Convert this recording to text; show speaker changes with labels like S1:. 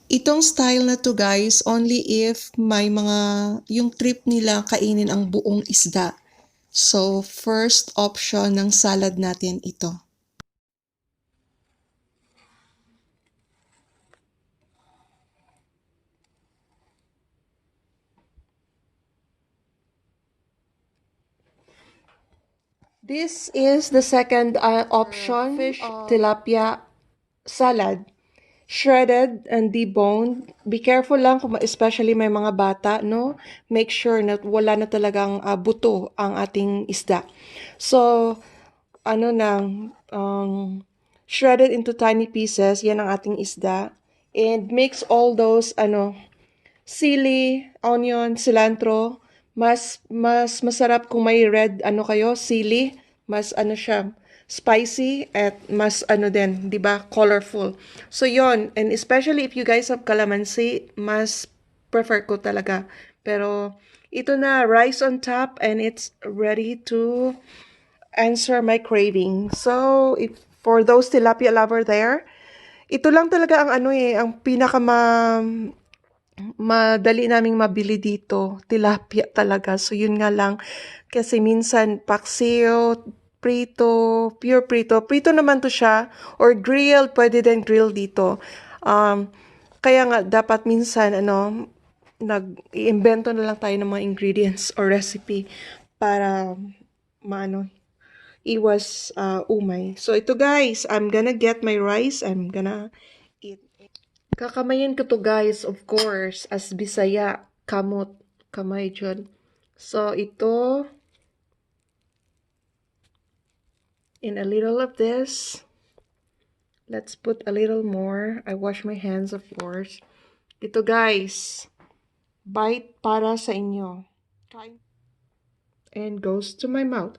S1: Itong style na to guys, only if may mga, yung trip nila kainin ang buong isda. So, first option ng salad natin ito. This is the second option, fish tilapia salad. Shredded and deboned. Be careful lang, especially may mga bata, no? Make sure na wala na talagang buto ang ating isda. So, ano nang, shredded into tiny pieces, yan ang ating isda. And mix all those, sili, onion, cilantro. Mas masarap kung may red, sili. Mas siya, spicy at mas din, 'di ba? Colorful. So yon, and especially if you guys have calamansi, mas prefer ko talaga. Pero ito na, rice on top and it's ready to answer my craving. So, if for those tilapia lover there, ito lang talaga ang ang madali naming mabili dito, tilapia talaga. So, yun nga lang, kasi minsan paksiw, prito, pure prito. Prito naman to siya, or grilled, pwede din grill dito. Kaya nga, dapat minsan, nag-iimbento na lang tayo ng mga ingredients or recipe para iwas umay. So, ito guys, I'm gonna get my rice. I'm gonna eat. Kakamayin ko to guys, of course, as Bisaya, kamot, kamay dyan. So, ito, in a little of this, let's put a little more. I wash my hands, of course. Ito guys, bite para sa inyo. And goes to my mouth.